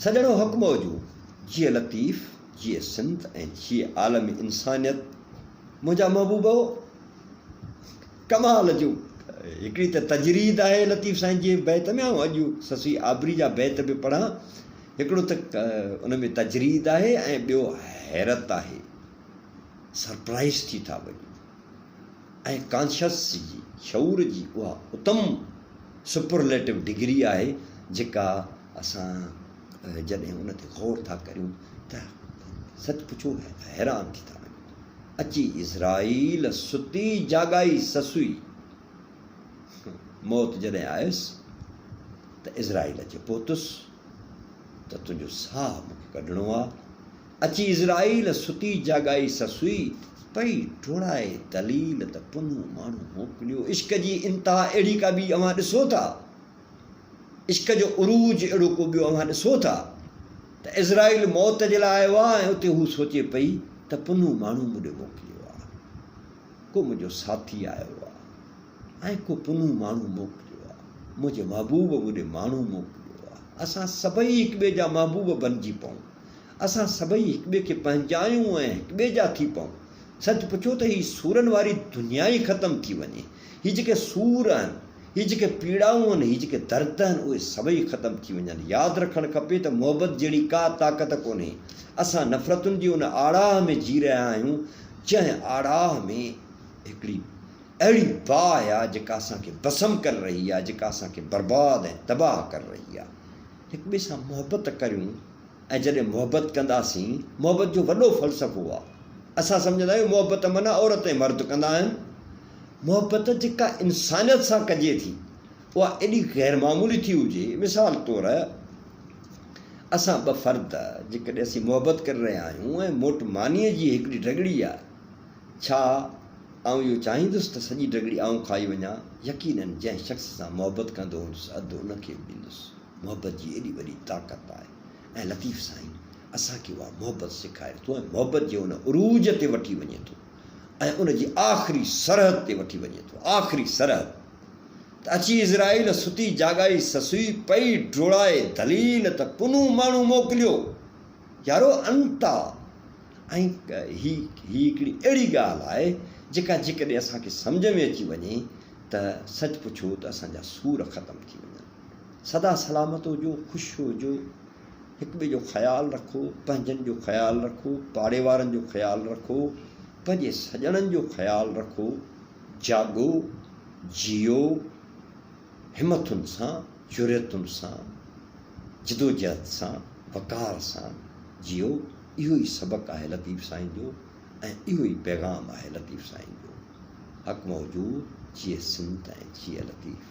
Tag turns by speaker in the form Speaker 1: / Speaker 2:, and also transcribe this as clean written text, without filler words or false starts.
Speaker 1: سڄڻو حق موجود، جيئي لطيف، جيئي سنڌ ۽ جيئي عالم انسانيت. منهنجا محبوبؤ! ڪمال جو هڪڙي ته تجريد آهي لطيف سائين جي بيت ۾ آئون اڄ سسئي آبري جا بيت به پڙهان هڪڙو ته ان ۾ تجريد آهي ۽ ٻيو حيرت آهي سرپرائز ٿي ٿا وڃون ۽ ڪانشس جي شعور جي اها اتم سپرليٽو ڊگري آهي جيڪا اسان جڏهن ان تي غور ٿا ڪريون ته سچ پڇو حيران ٿي ٿا وڃون. اچي عزرائيل ستي جاڳائي سسئي. موت جڏهن آيس ته عزرائيل اچي پهتس ته تنهنجو ساهه مون کي ڪڍڻو آ. اچي عزرائيل ستي جاڳائي سسئي، پئي ڊوڙائي دليل ته پنهون ماڻهو موڪليو. عشق جي انتها اهڙي ڪا ٻي اوهان ڏسو ٿا؟ عشق جو عروج اهڙو ڪو ٻيو اوهان ڏسو ٿا ته عزرائيل موت جي لاء آيو آهي ۽ اتي هو سوچي پئي ته پنهون ماڻهو مون ڏي موڪليو آهي، ڪو منهنجو ساٿي آيو آهي ۽ ڪو پنهون ماڻهو موڪليو آهي، منهنجي محبوب مون ڏي ماڻهو موڪليو آهي. اسان سڀئي هڪ ٻئي جا محبوب بنجي پئون. اسان سڀئي هڪ ٻئي کي پنهنجايون ۽ هڪ ٻئي جا ٿي پئون. سچ پڇو ته هي سورن واري دنيا ئي ختم ٿي وڃي. هي جيڪي سور آهن، هي جيڪي پيڙائون آهن، هي جيڪي درد آهن، اهي سڀئي ختم ٿي وڃن. ياد رکڻ کپي ته محبت جهڙي ڪا طاقت ڪونهي. اسان نفرتن جي ان آڙاهه ۾ جي رهيا آهيون، جنهن آڙاهه ۾ هڪڙي اهڙي باهه آهي جيڪا اسان کي ڀسم ڪري رهي آهي، جيڪا اسان کي برباد ۽ تباهه ڪري رهي آهي. هڪ ٻئي سان محبت ڪريون. ۽ جڏهن محبت ڪنداسين، محبت جو وڏو فلسفو آ. اسان سمجهندا آهيون محبت معنيٰ عورت ۽ مرد ڪندا آهن. محبت جيڪا انسانيت سان ڪجي ٿي، اها ايڏي غير معمولي ٿي هجي. مثال طور اسان ٻه فرد جيڪڏهن اسين محبت ڪري رهيا آهيون ۽ موٽ مانيء جي هڪڙي ڊڳڙي آ، ڇا آئون اهو چاهيندس ته سڄي ڊڳڙي آئون کائي وڃان؟ يقيناً جنهن شخص سان محبت ڪندو هوندس اڌ ان کي به ڏيندس. محبت جي ايڏي وڏي طاقت آهي ۽ لطيف سائين اسان کي اها محبت سيکاري ٿو ۽ محبت جي ان عروج تي وٺي وڃي ٿو ۽ ان جي آخري سرحد تي وٺي وڃي ٿو آخري سرحد ته اچي عزرائيل ستي جاڳائي سسئي پئي ڊوڙائي دليل ته پنهون ماڻهو موڪليو يارو انتا ۽ هي هي هڪڙي اهڙي ڳالهه آهي جيڪا جيڪڏهن اسان کي سمجهه ۾ اچي وڃي ته سچ پڇو ته اسان جا سور ختم ٿي وڃن. سدا سلامت هجو، خوش هجو، هڪ ٻئي جو خيال رکو، پنهنجن جو خيال رکو، پاڙي وارن جو خيال رکو، پنهنجي سڄڻن جو خيال رکو، جاڳو، جيئو، همٿن سان، جرئتن سان، جدوجهد سان، وقار سان جيئو، اهو ئي سبق آهي لطيف سائين جو ۽ اهو ئي پيغام آهي لطيف سائين جو. حق موجود، جيئي سنڌ ۽ جيئي لطيف.